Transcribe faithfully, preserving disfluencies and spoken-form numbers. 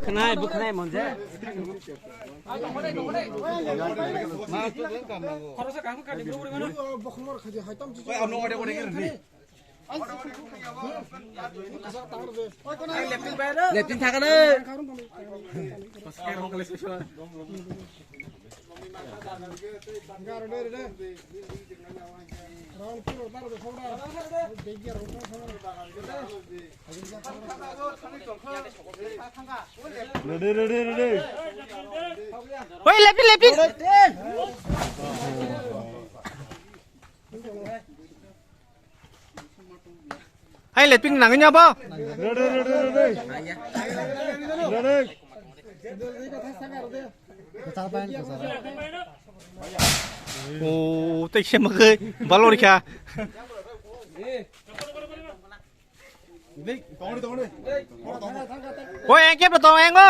Khnai, bo khnai monje. Lepin thaka na. Ready, ready, ready. Oi, lepin, lepin. Hai, lepin nangin apa? Ready, ready, ready. Ready. Oh, tei se makai balor kha. Oi, engke beto engo.